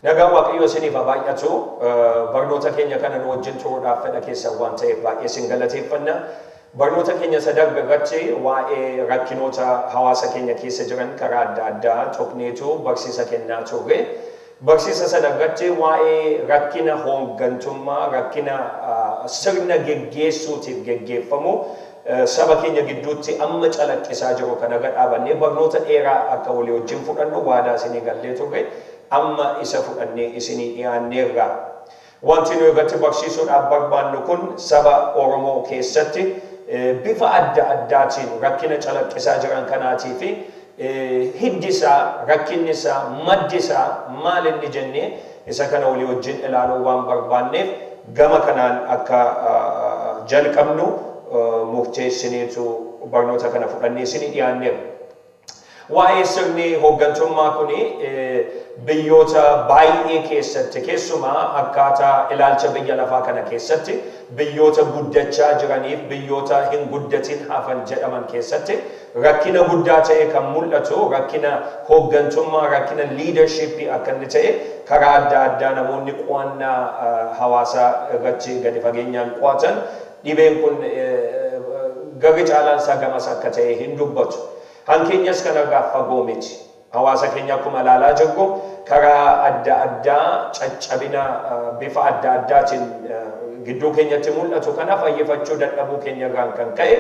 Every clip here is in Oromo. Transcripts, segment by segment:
Nagaan Waaqayyoo isiniif haa baay'atu. Barnoota keenya kana nu wajjin turuudhaaf fedha keessan waan ta'eef baay'ee isin galateeffanna. Barnoota keenya isa darbe irratti waa'ee rakkinoota hawaasa keenya keessa jiran karaa adda addaa tuqneetu barsiisa kennaa turre. Barsiisa sana irratti waa'ee rakkina hooggantummaa, rakkina sirna geggeessuutiif geggeeffamu saba keenya gidduutti amma calaqqisaa jiru kana irra dhaabannee barnoota dheeraa akka walii wajjin fudhannu waadaa isinii gallee turre. Amma isa fudhannee isinii dhiyaanneerra. Wanti nuyi irratti barsiisuudhaaf barbaannu kun saba Oromoo keessatti bifa adda addaatiin rakkina calaqqisaa jiran kanaatii fi hiddi isaa, rakkinni isaa, maddi isaa maal inni jennee isa kana walii wajjin ilaaluu waan barbaanneef gama kanaan akka jalqabnu murteessineetu barnoota kana fudhannee isinii dhiyaanneerra. Waa'ee sirni hooggantummaa kuni biyyoota baay'ee keessatti, keessumaa akkaataa ilaalcha biyya lafaa kana keessatti, biyyoota guddachaa jiraniif biyyoota hin guddatin hafan jedhaman keessatti rakkina guddaa ta'e kan mul'atu rakkina hooggantummaa, rakkina liidarshiippii akka inni ta'e karaa adda addaa namoonni qo'annaa hawaasaa irratti gadi fageenyaan qo'atan dhibeen kun garri caalaan isaa gamas akka ta'e hin dubbatu. Hankeenyas kanarraa fagoo miti. Hawaasa keenya akkuma ilaalaa jirru karaa adda addaa caccabina bifa adda addaatiin gidduu keenyatti mul'atu kana fayyifachuu dadhabuu keenya irraan kan ka'e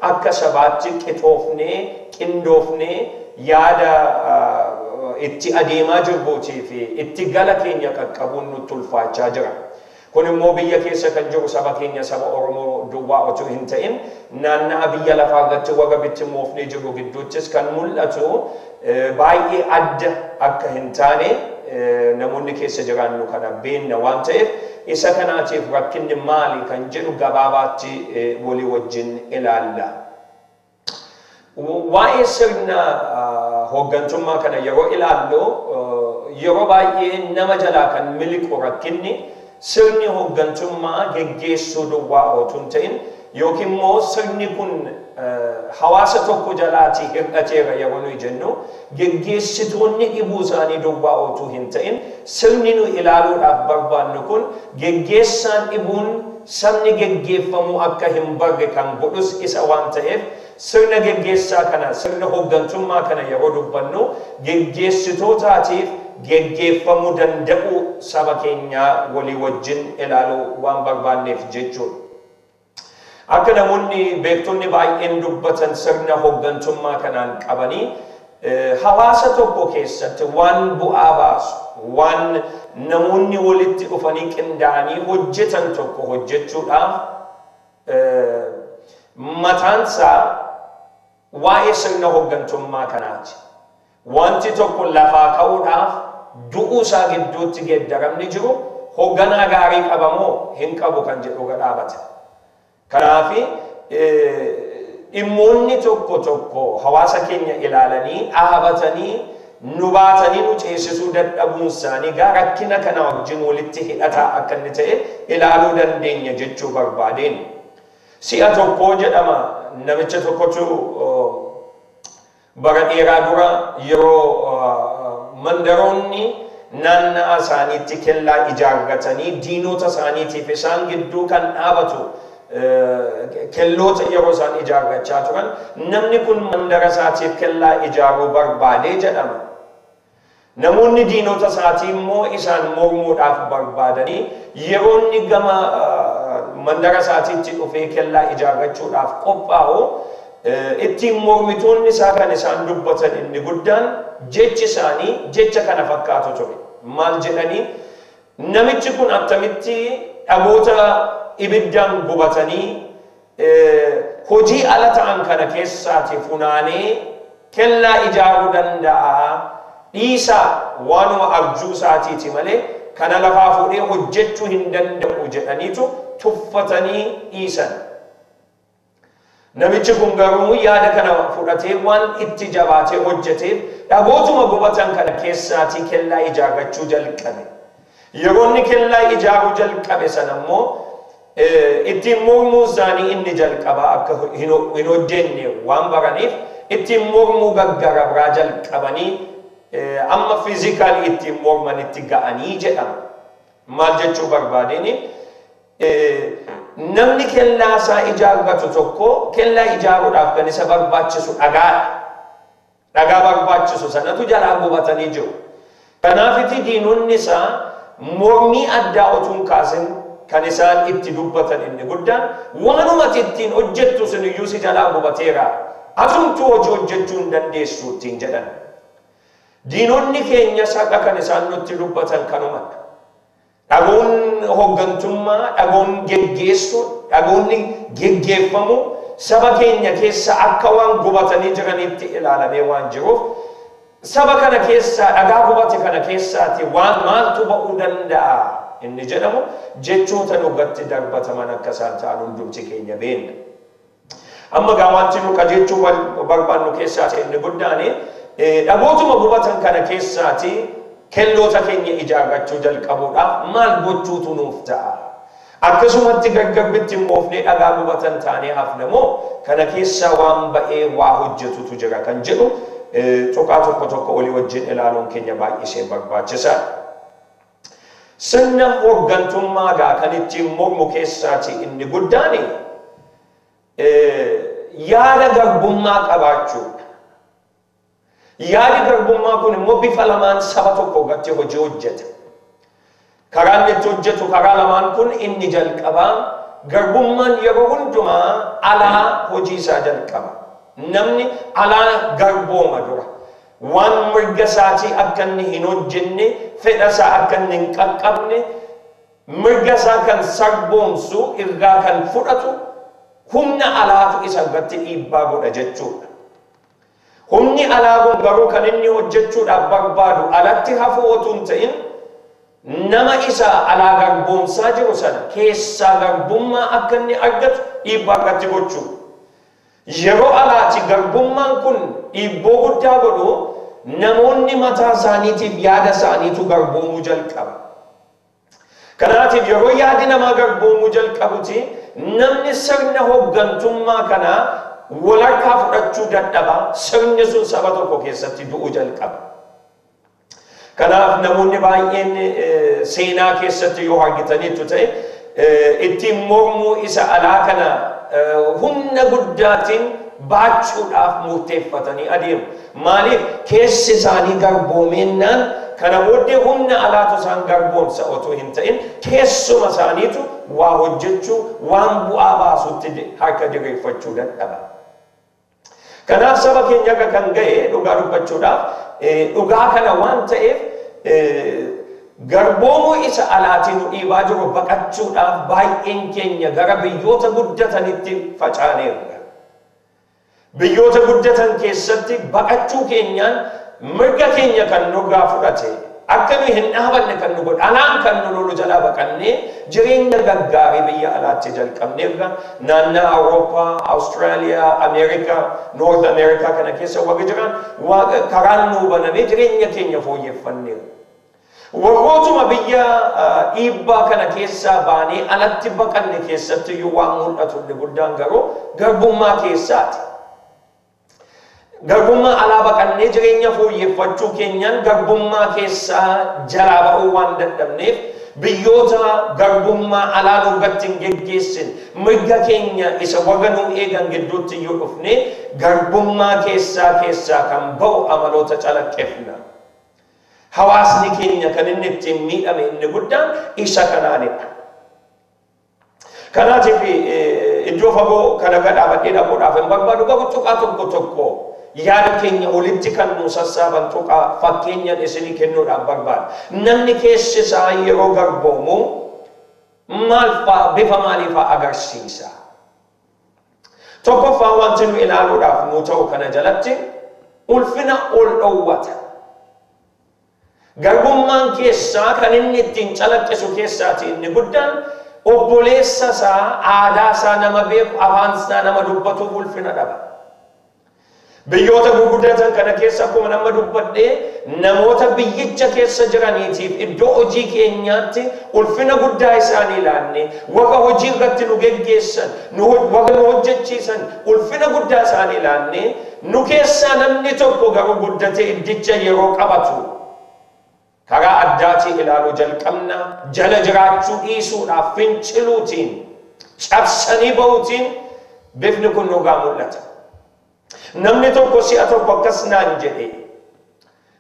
akka sabaatti qixoofnee qindoofnee yaada itti adeemaa jirruutii fi itti gala keenya qaqqabuun nutti ulfaachaa jira. Kun immoo biyya keessa kan jiru saba keenya saba Oromoo duwwaa otoo hin ta'in naanna'a biyya lafaa irratti warra bittimmoofnee jiru gidduuttis kan mul'atu baay'ee adda akka hin taane namoonni keessa jiraannu kana beenna waan ta'eef isa kanaatiif rakkinni maali kan jedhu gabaabaatti walii wajjin ilaalla. Waa'ee sirna hooggantummaa kana yeroo ilaallu yeroo baay'ee nama jalaa kan miliqu rakkinni sirni hooggantummaa geggeessuu duwwaa otoo hin ta'in yookiin immoo sirni kun hawaasa tokko jalaatii hir'ateera yeroo nuyi jennu geggeessitoonni dhibuu isaanii duwwaa otoo hin ta'in sirni nu ilaaluudhaaf barbaannu kun geggeessaan dhibuun sabni geggeeffamuu akka hin barre kan godhus isa waan ta'eef sirna geggeessaa kana, sirna hooggantummaa kana yeroo dubbannu geggeessitootaatiif geggeeffamuu danda'u saba keenyaa walii wajjin ilaaluu waan barbaanneef jechuudha. Akka namoonni beektonni baay'een dubbatan sirna hooggantummaa kanaan qabanii hawaasa tokko keessatti waan bu'aa baasu, waan namoonni walitti dhufanii qindaa'anii hojjetan tokko hojjechuudhaaf mataansaa waa'ee sirna hooggantummaa kanaati. Wanti tokko lafaa ka'uudhaaf du'uu isaa gidduutti geeddaramni jiru hoogganaa gaarii qabamoo hin qabu kan jedhu irra dhaabata. Kanaaf dhimmoonni tokko tokko hawaasa keenya ilaalanii dhaabatanii nu baatanii nu ceesisuu dadhabuun isaanii gaa rakkina kana wajjin walitti hidhataa akka inni ta'e ilaaluu dandeenya jechuu barbaadeen. Si'a tokko jedhama namicha tokkotu bara dheeraa dura yeroo mandaroonni naanna'a isaaniitti kellaa ijaarratanii diinota isaaniitiif isaan gidduu kan dhaabatu kelloota yeroo isaan ijaarrachaa turan namni kun mandara isaatiif kellaa ijaaruu barbaadee jedhama. Namoonni diinota isaatii immoo isaan mormuudhaaf barbaadanii yeroo inni gama mandara isaatiitti dhufee kellaa ijaarrachuudhaaf qophaa'u ittiin mormitoonni isaa kan isaan dubbatan inni guddaan jechi isaanii jecha kana fakkaatu ture. Maal jedhanii namichi kun attamitti dhagoota ibiddaan gubatanii hojii ala ta'an kana keessaati funaanee kellaa ijaaruu danda'a. Dhiisaa waanuma abjuu isaatiiti malee kana lafaa fuudhee hojjechuu hin danda'u jedhaniitu tuffatanii dhiisan. Namichi kun garuu yaada kana fudhatee waan itti jabaatee hojjeteef dhagootuma gubatan kana keessaatii kellaa ijaarrachuu jalqabe. Yeroo inni kellaa ijaaruu jalqabe sana immoo ittiin mormuu isaanii inni jalqabaa akka hin hojjenne waan baraniif ittiin mormuu gaggarabraa jalqabanii amma fiizikaalii ittiin mormanitti ga'anii jedhama. Maal jechuu barbaadeen namni kellaa isaa ijaarratu tokko kellaa ijaaruudhaaf kan isa barbaachisu dhagaadha. Dhagaa barbaachisu sanatu jalaa gubatanii jiru. Kanaafiti diinonni isaa mormii addaa utuu hin kaasin kan isaan itti dubbatan inni guddaan waanumati ittiin hojjettu sun iyyuu si jalaa gubateera. Atumtuu hojii hojjechuu hin dandeessu ittiin jedhan. Diinonni keenya saqa kan isaan nutti dubbatan kanumadha. Dhagoon hooggantummaa, dhagoon geggeessuu, dhagoonni geggeeffamu saba keenya keessa akka waan gubatanii jiranitti ilaalamee waan jiruuf saba kana keessaa dhagaa gubate kana keessaati waan maaltu ba'uu danda'a inni jedhamu jechoota nurratti darbataman akka isaan ta'an hundumti keenya beekna. Amma gaa wanti nu qajeelchuu barbaannu keessaati inni guddaan dhagootuma gubatan kana keessaati kelloota keenya ijaarrachuu jalqabuudhaaf maal gochuutu nuuf ta'a? Akkasumatti gargarbitti moofnee dhagaa gubatan taanee hafna moo kana keessaa waan ba'ee waa hojjetutu jira kan jedhu tuqaa tokko tokko olii wajjin ilaaluun keenya baay'isee barbaachisaadha. Sirna hooggantummaa gaa kan ittiin mormu keessaati inni guddaan yaada garbummaa qabaachuudha. Yaadi garbummaa kun immoo bifa lamaan saba tokko irratti hojii hojjeta. Karaan itti hojjetu karaa lamaan kun inni jalqabaa garbummaan yeroo hundumaa alaa hojii isaa jalqaba. Namni alaa garbooma dura. Waan mirga isaatii akka inni hin hojjenne, fedha isaa akka inni hin qaqqabne, mirga isaa kan sarboomsu irraa kan fudhatu humna alaatu isa irratti dhiibbaa godha jechuudha. Humni alaa kun garuu kan inni hojjechuudhaaf barbaadu alatti hafuu otoo hin ta'in nama isa alaa garboomsaa jiru sana keessaa garbummaa akka inni argatu dhiibbaa irratti gochuudha. Yeroo alaati garbummaan kun dhiibboo guddaa godhu namoonni mataa isaaniitiif yaada isaaniitu garboomuu jalqaba. Kanaatiif yeroo yaadi namaa garboomuu jalqabuti namni sirna hooggantummaa kanaa walharkaa fudhachuu dadhaba, sirni sun saba tokko keessatti du'uu jalqaba. Kanaaf namoonni baay'een seenaa keessatti yoo argitaniittu ta'e ittiin mormuu isa alaa kana humna guddaatiin baachuudhaaf murteeffatanii adeemu. Maaliif keessi isaanii garboomeennaan kana booddee humna alaatu isaan garboomsa otoo hin ta'in keessuma isaaniitu waa hojjechuu waan bu'aa baasutti harka diriirfachuu dadhaba. Kanaaf saba keenya irra kan ga'e dhugaa dubbachuudhaaf dhugaa kana waan ta'eef garboomuu isa alaatiin nu dhiibaa jiru baqachuudhaaf baay'een keenya gara biyyoota guddatanitti facaaneerra. Biyyoota guddatan keessatti baqachuu keenyaan mirga keenya kan nurraa fudhate akka nu hin dhaabanne kan nu godhe alaan kan nu lolu jalaa baqannee jireenya gaggaarii biyya alaatti jalqabneerra. Naannaa Awurooppaa, Awustiraaliyaa, Ameerikaa, Noorth Ameerikaa kana keessa warri jiran karaan nuu banamee jireenya keenya fooyyeffanneerra. Warrootuma biyya dhiibbaa kana keessaa baanee alatti baqanne keessatti iyyuu waan mul'atu inni guddaan garuu garbummaa keessaati. Garbummaa alaa baqannee jireenya fooyyeffachuu keenyaan garbummaa keessaa jalaa ba'uu waan dadhabneef biyyoota garbummaa alaa nurratti hin geggeessin mirga keenya isa warra nuu eegan gidduutti iyyuu dhufne garbummaa keessaa kan ba'u amaloota calaqqeefna. Hawaasni keenya kan inni ittiin miidhame inni guddaan isa kanaanidha. Kanaatiif iddoo fagoo kana irra dhaabadhee dhaquudhaaf hin barbaadu garuu tuqaa tokko tokko yaada keenya olitti kan nu sassaaban tuqaa fakkeenyaan isinii kennuudhaaf barbaada. Namni keessi isaa yeroo garboomu maal fa'a bifa maalii fa'a agarsiisa? Tokkoffaa wanti nu ilaaluudhaaf nu ta'u kana jalatti ulfina ol dhowwata. Garbummaan keessaa kan inni ittiin calaqqisu keessaati inni guddaan obboleessa isaa, aadaa isaa nama beeku, afaan isaa nama dubbatuuf ulfina dhaba. Biyyoota gurguddatan kana keessa akkuma nama dubbadhee namoota biyyicha keessa jiraniitiif iddoo hojii keenyaatti ulfina guddaa isaanii laanne, warra hojii irratti nu geggeessan, warra nu hojjechiisan ulfina guddaa isaanii laanne, nu keessaa namni tokko garuu guddatee iddicha yeroo qabatu karaa addaatii ilaaluu jalqabna. Jala jiraachuu dhiisuudhaaf finciluutiin, cabsanii ba'uutiin bifni kun nurraa mul'ata. Namni tokko si'a tokko akkas naan jedhe,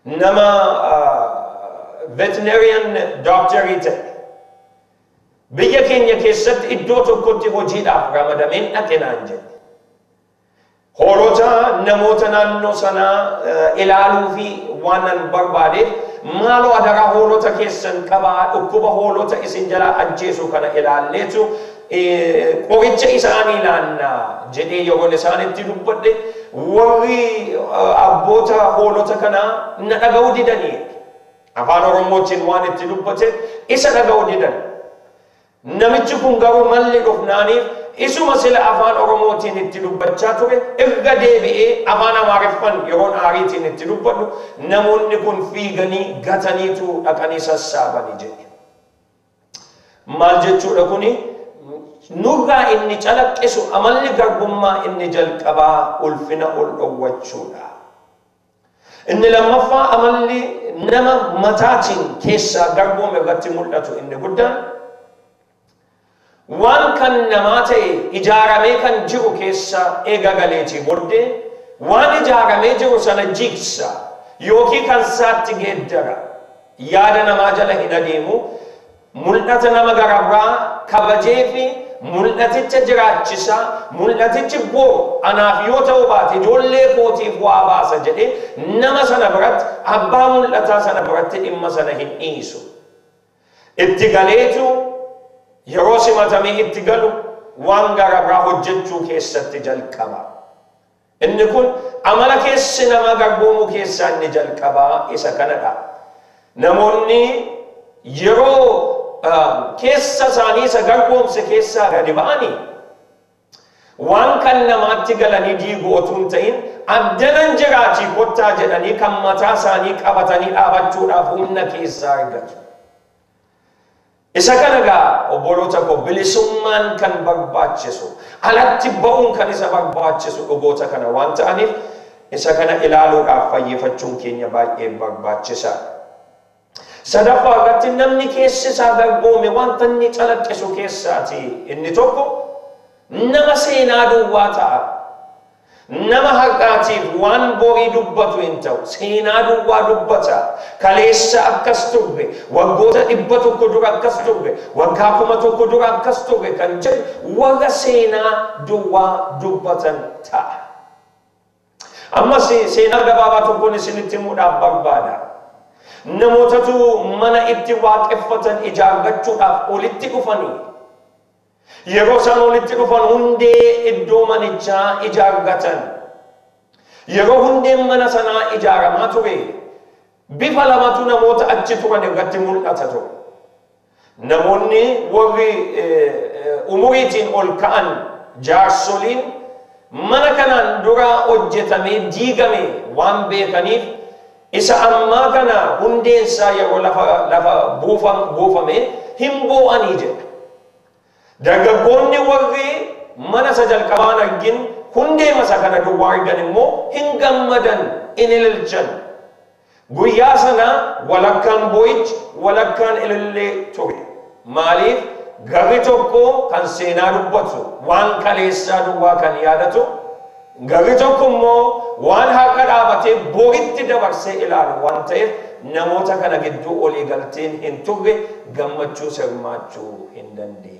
nama veterinarian doctorii ta'e, biyya keenya keessatti iddoo tokkotti hojiidhaaf ramadameen dhaqe naan jedhe. Hoolota namoota naannoo sanaa ilaaluu fi waan nan barbaadeef, maaloo adaraa hoolota keessan qabaa, dhukkuba hoolota isin jalaa ajjeesu kana ilaalleetu qoricha isaanii laannaa jedhee yeroon isaanitti dubbadhe, warri abboota hoolota kanaa na dhaga'uu didanii. Afaan Oromootiin waan itti dubbate isa dhaga'uu didan. Namichi kun garuu malli dhufnaaniif isuma sila afaan Oromootiin itti dubbachaa ture erga deebi'ee afaan Amaariffan yeroon aariitiin itti dubbadhu, namoonni kun fiiganii gataniitu dhaqanii sassaabanii jedhe. Maal jechuudha kuni? Nurraa inni calaqqisu amalli garbummaa inni jalqabaa ulfina ol dhowwachuudha. Inni lammaffaa, amalli nama mataatiin keessaa garboome irratti mul'atu inni guddaan, waan kan namaa ta'e ijaaramee kan jiru keessa eega galeetii booddee waan ijaaramee jiru sana jigsa yookiin kan saatti geeddara. Yaada namaa jala hin adeemu. Mul'ata nama garabraa kabajee fi mul'aticha jiraachisa, mul'atichi boo anaaf yoo ta'u baate ijoollee kootiif waa baasa jedhee nama sana biratti, abbaa mul'ataa sana biratti dhimma sana hin dhiisu. Itti galeetu yeroo simatamee itti galu waan garabraa hojjechuu keessatti jalqaba. Inni kun amala keessi nama garboomuu keessaa inni jalqabaa isa kanadha. Namoonni yeroo keessa isaanii isa garboomse keessaa gadi ba'anii waan kan namaatti galanii diiguu otuu hin ta'in, addanan jiraatii kottaa jedhanii kan mataa isaanii qabatanii dhaabachuudhaaf humna keessaa argatu. Isa kana gaa obboloota koo, bilisummaan kan barbaachisu, alatti ba'uun kan isa barbaachisu dhugoota kana waan ta'aniif, isa kana ilaaluudhaaf fayyifachuun keenya baay'ee barbaachisaadha. Sadaffaa irratti, namni keessi isaa garboome wanta inni calaqqisu keessaati inni tokko nama seenaa duwwaa ta'a. Nama har'aatiif waan borii dubbatu hin ta'u. Seenaa duwwaa dubbata. Kaleessa akkas turre, waggoota 100 dura akkas turre, waggaa 1000 dura akkas turre kan jedhu warra seenaa duwwaa dubbatan ta'a. Ammas seenaa gabaabaa tokkoon isinitti himuudhaaf barbaada. Namootatu mana itti waaqeffatan ijaarrachuudhaaf olitti dhufanii, yeroo isaan olitti dhufan hundee iddoo manichaa ijaarratan. Yeroo hundeen mana sanaa ijaaramaa ture, bifa lamatu namoota achi turan irratti mul'ata ture. Namoonni warri umuriitiin ol ka'an, jaarsoliin, mana kanaan dura hojjetamee diigame waan beekaniif, isa ammaa kana hundeensaa yeroo lafa buufame hin boo'anii jedha. Dargaggoonni warri mana isa jalqabaan argin hundee masa kana duwwaa argan immoo hin gammadan, in ililchan. Guyyaa sana walakkaan boo'ichi, walakkaan ilillee ture. Maaliif? Garri tokko kan seenaa dubbatu, waan kaleessaa duwwaa kan yaadatu, garri tokko immoo waan haqa dhaabatee boritti dabarsee ilaalu waan ta'eef, namoota kana gidduu olii galteen hin turre, gammachuu sirmaachuu hin dandeenye.